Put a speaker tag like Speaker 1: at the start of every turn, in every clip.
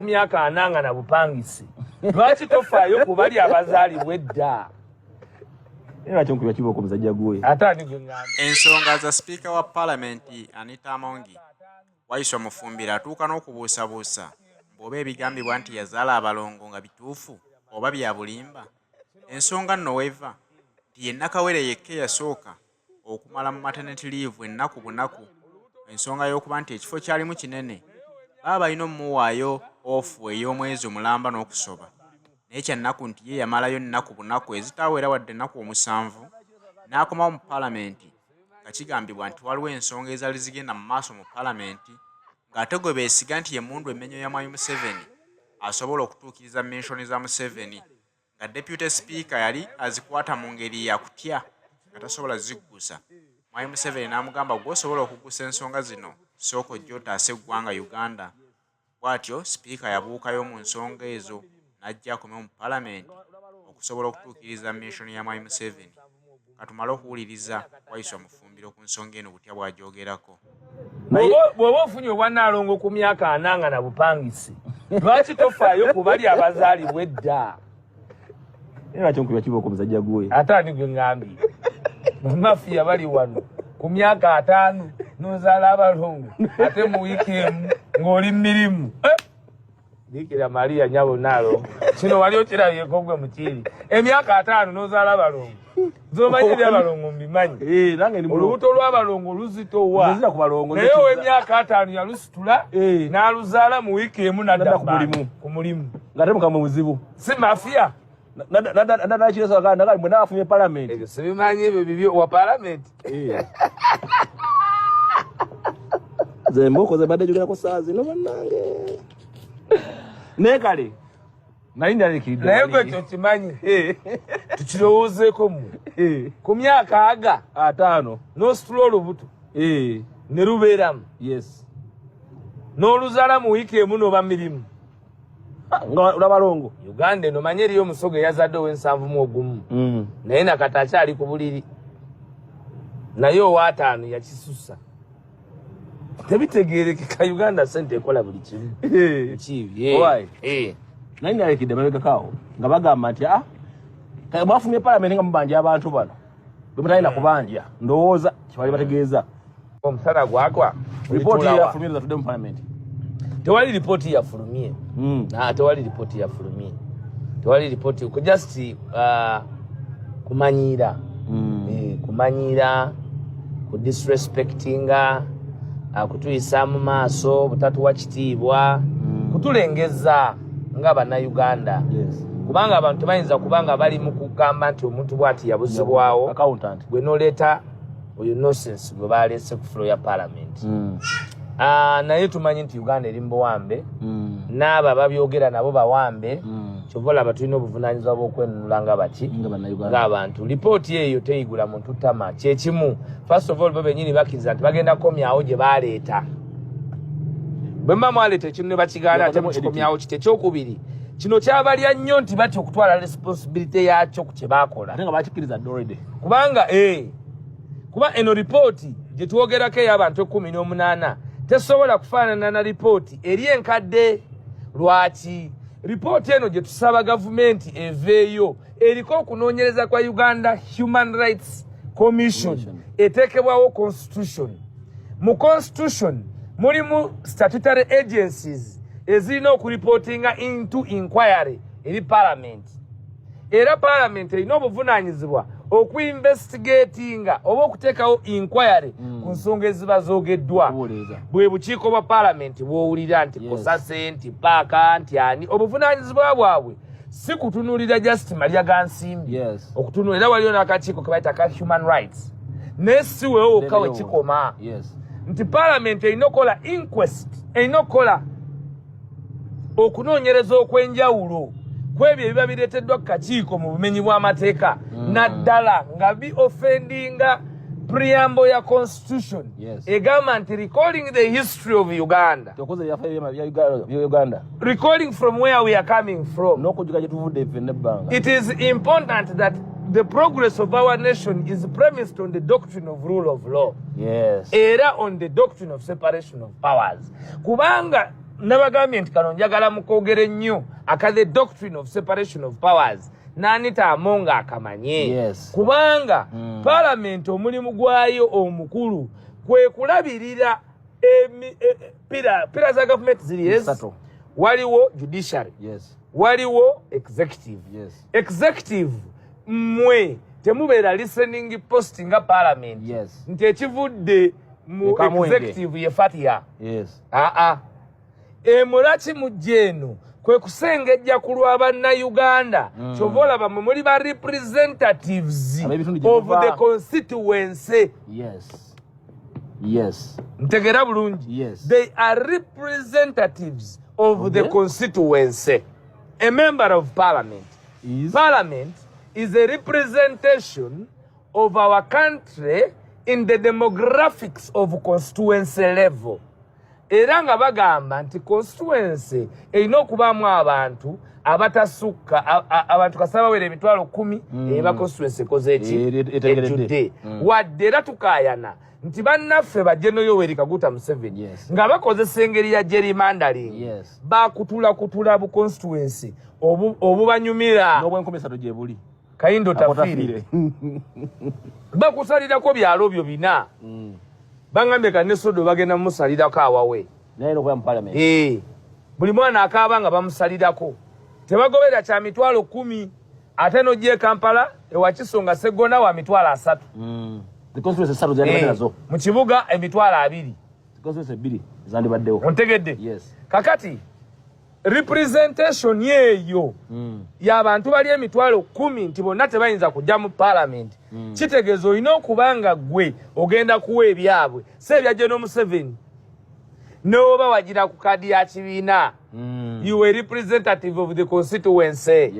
Speaker 1: Myaka 40 nga na bupangisi, lwaki tofaayo ku bali abazaalibwa edda?
Speaker 2: Lwaki onkubya kibooko, musajja gwe?
Speaker 1: Ate ani gwe ŋŋambye?
Speaker 3: Ensonga za sipiika wa Palamenti Anita Among, Waiswa Mufumbiro atuuka n'okubuusabuusa bw'oba ebigambibwa nti yazaala abalongo nga bituufu oba bya bulimba. Ensonga nno weeva nti ye Nakawere yekka eyasooka okumala mu maternity leave ennaku bunaku. Ensonga y'okuba nti ekifo kyalimu kinene, baba balina omumuwaayo off ey'omwezi omulamba n'okusoba, naye kyannaku nti ye yamalayo nnaku bunaku ezitaawera wadde ennaku 7 n'akomawo mu Palamenti, nga kigambibwa nti waliwo ensonga ezaali zigenda mu maaso mu Palamenti, ng'ate gwe beesiga nti ye mundu emmenyo ya Mwami Museveni asobola okutuukiriza mission za Museveni, nga deputy speaker yali azikwata mu ngeri ya kutya nga tasobola ziggusa. Mwami Museveni n'amugamba, "Gw'osobola okuggusa ensonga zino, sooka ojja otaase eggwanga Uganda." Bw'atyo sipiika yabuukayo mu nsonga ezo n'ajja akomewo mu Palamenti okusobola okutuukiriza mission ya Mwami Museveni. Katumale okuwuliriza Waiswa Mufumbiro ku nsonga eno butya bw'agyogerako.
Speaker 1: Bw'oba ofunye obwannaalongo ku myaka 40 nga na bupangisi, lwaki tofaayo ku bali abazaalibwa edda?
Speaker 2: Lwaki onkubya kibooko, musajja gwe?
Speaker 1: Ate ani gwe ŋŋambye? Bamafiya bali wano. Ku myaka 50 n'ozaala abalongo, ate mu wiiki emu ng'oli mirimu. Eh! Bikira Maria nyabo naalongo, kino wali okirabyeko gwe mukiiri? Emyaka 50 n'ozaala abalongo. Zomanyi ebyabalongo mbimanyi.
Speaker 2: Eh, nange ndi mulongo.
Speaker 1: Olubuto lw'abalongo luzitowa.
Speaker 2: Nzira ku balongo.
Speaker 1: Naye ow'emyaka 50 yalusitula n'aluzaala mu wiiki emu nadda
Speaker 2: Nadda ku mulimu.
Speaker 1: Ku mulimu.
Speaker 2: Nga te mukama buzibu.
Speaker 1: Si mafiya?
Speaker 2: Nadakiresa mwe naafumye Palamenti.
Speaker 1: Ebyo sibimanyi, ebyo bibyo wa Palamenti.
Speaker 2: Nze embooko ze mbadde njogerako saa zino, bannange, naye kale nali ndalekiridde.
Speaker 1: Naye gwe ekyo kimanyi, tukirowoozeeko mmwe. Ku myaka aga
Speaker 2: 50
Speaker 1: n'ositula olubuto ne lubeeramu n'oluzaala mu wiiki emu n'oba mirimu.
Speaker 2: Nga lwabalongo.
Speaker 1: Uganda eno, manye eriyo omusoga eyazadde ow'71, naye nakati akyali ku buliri, naye ow'50 yakisusa. Tebitegerekeka. Uganda sente ekola buli kimu kibi.
Speaker 2: Why?
Speaker 1: Eh.
Speaker 2: Nali ndalekidde mabegakaawo nga bagamba nti ah, mwafumye Palamenti nga mubanja abantu bano bwe mutalina kubanja. Ndowooza kyebali bategeeza.
Speaker 1: Omusana gwagwa.
Speaker 2: Ripooti
Speaker 1: Olituula wa?
Speaker 2: yafulumye zatudde mu Palamenti.
Speaker 1: Tewali ripooti yafulumye. Ah, tewali ripooti yafulumye, tewali ripooti ku just kumanyiira. Kumanyiira, ku disrespectinga, kutuyisa mu maaso, butatuwa kitiibwa, kutulengeza nga Bannayuganda. Kubanga abantu tebayinza kubanga bali mu kugamba nti omuntu bw'ati yabuzibwawo.
Speaker 2: Accountant.
Speaker 1: Gwe noleeta oyo nonsense gwe baleese ku floor ya Parliament. Naye tumanyi nti Uganda eri mu buwambe, n'abo ababyogera nabo bawambe. Kyova olaba tulina obuvunanyizibwa bw'okwenunula nga baki?
Speaker 2: Nga Bannayuganda.
Speaker 1: Ng'abantu. Lipooti eyo teyigula muntu ttama. Kyekimu, first of all, bo bennyini bakkiriza nti bagenda kukomyawo gye baleeta. Bwe muba mwaleeta ekintu ne bakigaana, ate mukikomyawo kiti? Ekyokubiri, kino kyabalya nnyo nti batya okutwala responsibility yakyo ku kye baakola.
Speaker 2: Ate nga bakikkiriza dda already.
Speaker 1: Kubanga kuba eno ripooti gye twogerako ey'abantu 18 tesobola kufaanana na ripooti eri enkadde. Lwaki ripooti eno gye tusaba gavumenti eveeyo eriko okunoonyereza kwa Uganda Human Rights Commission eteekebwawo constitution? Mu constitution mulimu statutory agencies ezirina okuripootinga into inquiry eri Parliament, era Parliament erina obuvunaanyizibwa okuinvestigatinga oba okuteekawo inquiry ku nsonga eziba zoogeddwa.
Speaker 2: Kubuuliriza.
Speaker 1: Bwe bukiiko bwa Parliament bw'owulira nti COSASE, nti paaka, nti ani. Obuvunaanyizibwa bwabwe si kutunuulira just malya ga nsimbi. Okutunula, era waliyo n'akakiiko ke bayita ka human rights, naye si wewo wokka we kikoma, nti Parliament erina okukola inquest, erina okukola okunoonyereza okw'enjawulo ku ebyo ebiba bireeteddwa ku kakiiko mu bumenyi bw'amateeka, naddala nga bi offendinga preamble ya constitution egamba nti recalling the history of Uganda,
Speaker 2: Tokoze ebyafayo bya Uganda,
Speaker 1: recalling from where we are coming from,
Speaker 2: n'okujjuka gye tuvudde ffe nebbanga,
Speaker 1: it is important that the progress of our nation is premised on the doctrine of rule of law, era on the doctrine of separation of powers, kubanga Nabagambye nti kano njagala mukwogere nnyo aka the doctrine of separation of powers, n'Anita Among akamanye. Kubanga parliament omulimu gwayo omukulu kwe kulabirira pillar za gavumenti ziri ezi.
Speaker 2: Ssatu.
Speaker 1: Waliwo judiciary, waliwo executive. Executive mmwe temubeera listening post nga parliament, nti ekivudde mu
Speaker 2: Ekamwenge.
Speaker 1: executive ye fatia. Aa, emulaki mujja eno kwe kusengejja ku lwa bannayuganda. Kyova olaba mwe muli ba representatives
Speaker 2: Ab'ebitundu gye
Speaker 1: of
Speaker 2: muva.
Speaker 1: the constituency. Ntegera bulungi?
Speaker 2: Yes.
Speaker 1: They are representatives of the constituency. A member of parliament,
Speaker 2: Is
Speaker 1: parliament is a representation of our country in the demographics of constituency level. Era nga bagamba nti constituency erina okubaamu abantu abatasukka abantu kasaba bawera 100,000. Eba constituency ekoze eki?
Speaker 2: Etegeredde.
Speaker 1: Ejjudde. Wadde era tukaayana nti bannaffe bajje Yoweri Kaguta Museveni nga bakozesa engeri ya gerrymandering, bakutulakutula bu constituency obubanyumira.
Speaker 2: N'obwenkumi 3 gye buli.
Speaker 1: Kayindo tafiire, bakusalirako byalo byo bina. Bangambye kanesodo bagenda mumusalirako awawe.
Speaker 2: Naye okuba mu parliament.
Speaker 1: Eh, buli mwana akaaba nga bamusalirako, tebagoberera kya 10,000. Ate nojja e Kampala ewakiso nga Seggona wa 30,000.
Speaker 2: The constituency esatu zandibadde
Speaker 1: Eh,
Speaker 2: nazo.
Speaker 1: mu kibuga 20,000.
Speaker 2: The constituency ebbiri zandibaddewo.
Speaker 1: Ontegedde?
Speaker 2: Yes.
Speaker 1: Kakati representation yeeyo y'abantu bali 10,000 nti bonna tebayinza kujja mu parliament. Kitegeeza olina okuba nga ggwe ogenda kuwa ebyabwe, si ebya General Museveni. N'oba wagira ku kadi ya kibiina, you a representative of the constituency.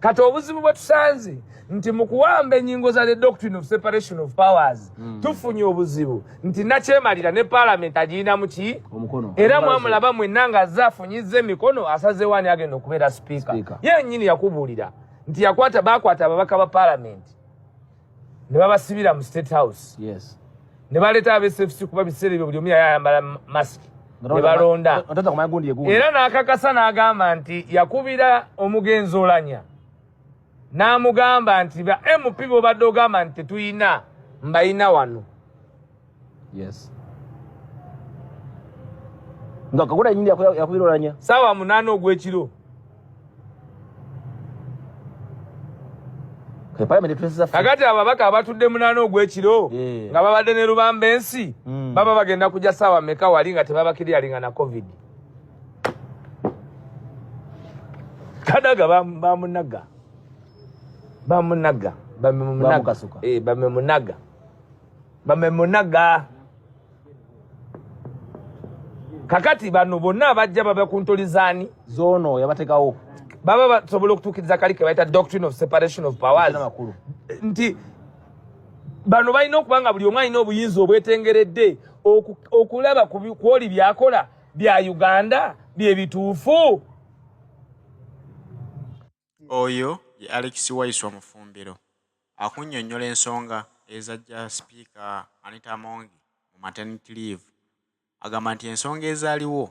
Speaker 1: Kati obuzibu bwe tusanze nti mu kuwamba ennyingo za the doctrine of separation of powers, tufunye obuzibu nti nakyemalira ne parliament agirina muki?
Speaker 2: Omukono.
Speaker 1: Era mwamulaba mwenna nga azze afunyiza emikono, asazeewo ani agenda okubeera sipiika.
Speaker 2: Speaker.
Speaker 1: Ye nnyini yakubuulira nti yakwata, bakwata ababaka ba parliament ne babasibira mu State House, ne baleeta aba SFC, kuba biseera ebyo buli omu yali ayambala masiki, ne balonda.
Speaker 2: Otaza kumanya gundi ye gundi.
Speaker 1: Era n'akakasa n'agamba nti yakubira omugenzi Olanya n'amugamba nti ba MP bobadde ogamba nti tetuyina, mbayina wano.
Speaker 2: Yes, nga Kaguta nyini yakubira Olanya.
Speaker 1: Saawa 8 ogw'ekiro.
Speaker 2: Kale parliament etueseza ffe.
Speaker 1: Kakati ababaka abatudde 8 ogw'ekiro nga babadde ne lubamba ensi, baba bagenda kujja saawa meka wali nga tebabakiryalinga na COVID? Kadaga bamunaga, bamunaga, bamemunaga.
Speaker 2: Bamukasuka.
Speaker 1: Eh, bamemunaga, bamemunaga. Kakati bano bonna abajja baba ku ntolizaani?
Speaker 2: Zoono yabatekawo.
Speaker 1: Baba basobola okutuukiriza kali ke bayita doctrine of separation of powers?
Speaker 2: Amakulu.
Speaker 1: Nti bano balina okuba nga buli omu alina obuyinza obwetengeredde okulaba ku kwoli byakola bya Uganda bye bituufu.
Speaker 3: Oyo ye Alex Waiswa Mufumbiro akunnyonnyola ensonga ezajja Sipiika Anita Among mu maternity leave. Agamba nti ensonga ezaaliwo,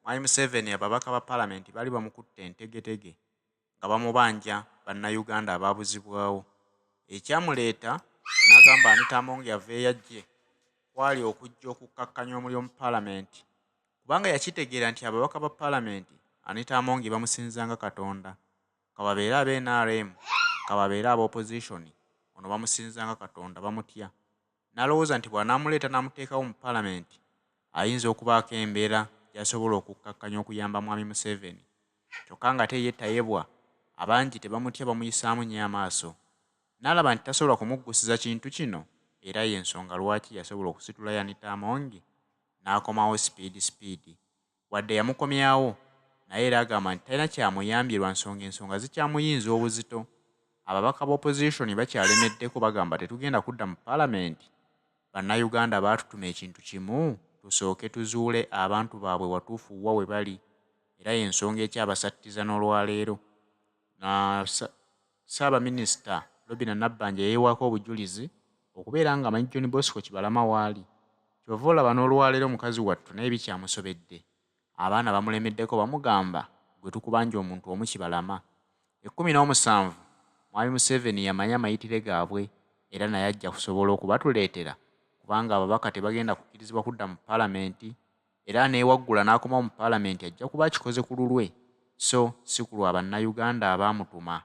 Speaker 3: Mwami Museveni ababaka ba palamenti baali bamukutte entegetege nga bamubanja bannayuganda abaabuzibwawo. Ekyamuleeta n'agamba Anita Among aveeyo ajje kwali okujja okukkakkanya omuliro mu palamenti, kubanga yakitegeera nti ababaka ba palamenti Anita Among bamusinza nga Katonda, ka babeere aba NRM, ka babeere aba opposition, ono bamusinza nga Katonda, bamutya. N'alowooza nti bw'anaamuleeta n'amuteekawo mu palamenti, ayinza okubaako embeera gy'asobola okukkakkanya okuyamba Mwami Museveni. Kyokka nga ate ye Tayebwa abangi tebamutya, bamuyisaamu nnyo amaaso. N'alaba nti tasobola kumuggusiza kintu kino, era y'ensonga lwaki yasobola okusitula Anita Among n'akomawo speed speed. Wadde yamukomyawo, naye era agamba nti talina kyamuyambye lwa nsonga ensonga zikyamuyinza obuzito. Ababaka ba opposition bakyalemeddeko, bagamba tetugenda kudda mu palamenti. Bannayuganda baatutuma ekintu kimu, tusooke tuzuule abantu baabwe watuufu wa we bali, era y'ensonga ekyabasattiza n'olwaleero. Ssaabaminisita Robinah Nabbanja yeewaako obujulizi okubeera ng'amanyi John Bosco Kibalama waali. Ky'ova olaba n'olwaleero mukazi wattu naye bikyamusobedde. Abaana bamulemeddeko bamugamba gwe tukubanja omuntu omu Kibalama. 17, Mwami Museveni yamanyi amayitire gaabwe era naye ajja kusobola okubatuleetera kubanga ababaka tebagenda kukkirizibwa kudda mu palamenti era aneewaggula n'akomawo mu palamenti ajja kuba akikoze ku lulwe so si ku lwa Bannayuganda abaamutuma.